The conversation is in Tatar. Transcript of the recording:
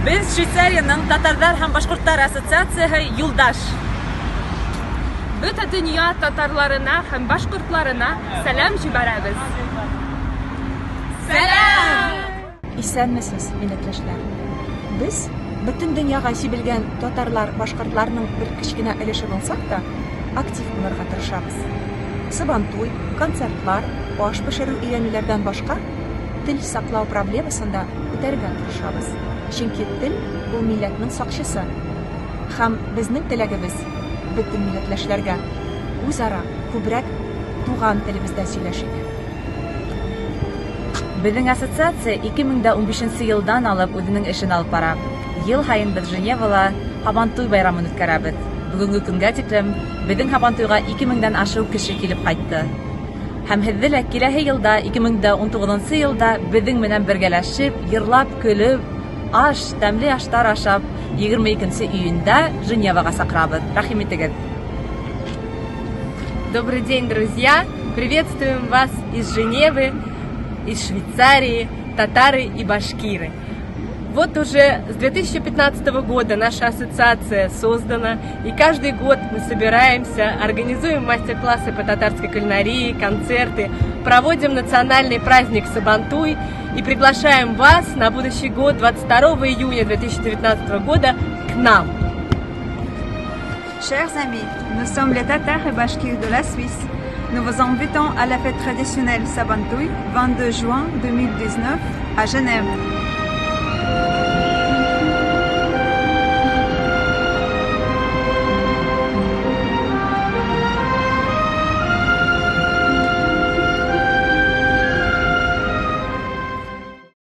Без Швейцариянең татарлар һәм башкортлар ассоциацияһе Юлдаш. Бөтә дөнья татарларына һәм башкортларына сәлам җибәрәбез. Сәлам! Исәнмесез, милләттәшләр! Без, бөтен дөньяга сибелгән татарлар, башкортларның бер кечкенә өлеше булсак та, актив булырга тырышабыз. Сабантуй, концертлар, аш пешерү өйрәнүләрдән башка, тел саклау проблемасын да күтәрергә тырышабыз. Чөнки тел ул милләтнең сакчысы. Һәм безнең теләгебез бөтен милләтләшләргә үзара күбрәк туган телебездә сөйләшик. Безнең ассоциация 2015 елдан алып үзенең эшен алып бара. Ел һаен без Женевала Һабантуй байрамын үткәрәбез. Бүгенге көнгә тиклем безнең Һабантуйга 2000 дән ашык кеше килеп кайтты. Һәм һеҙҙе лә киләһе йылда, 2019 йылда беҙҙең менән бергәләшеп, йырлап, көлөп, аш, тәмле аштар ашап, 22 июньдә Женеваға саҡырабыҙ. Рәхим итегеҙ. Добрый день, друзья! Приветствуем вас из Женевы, из Швейцарии, татары и башкиры. Вот уже с 2015 года наша ассоциация создана, и каждый год мы собираемся, организуем мастер-классы по татарской кулинарии, концерты, проводим национальный праздник Сабантуй и приглашаем вас на будущий год, 22 июня 2019 года, к нам. Chers amis, nous sommes les Tatars et Bashkirs de la Suisse. Nous vous invitons à la fête traditionnelle Sabantouy, 22 juin 2019, à Genève.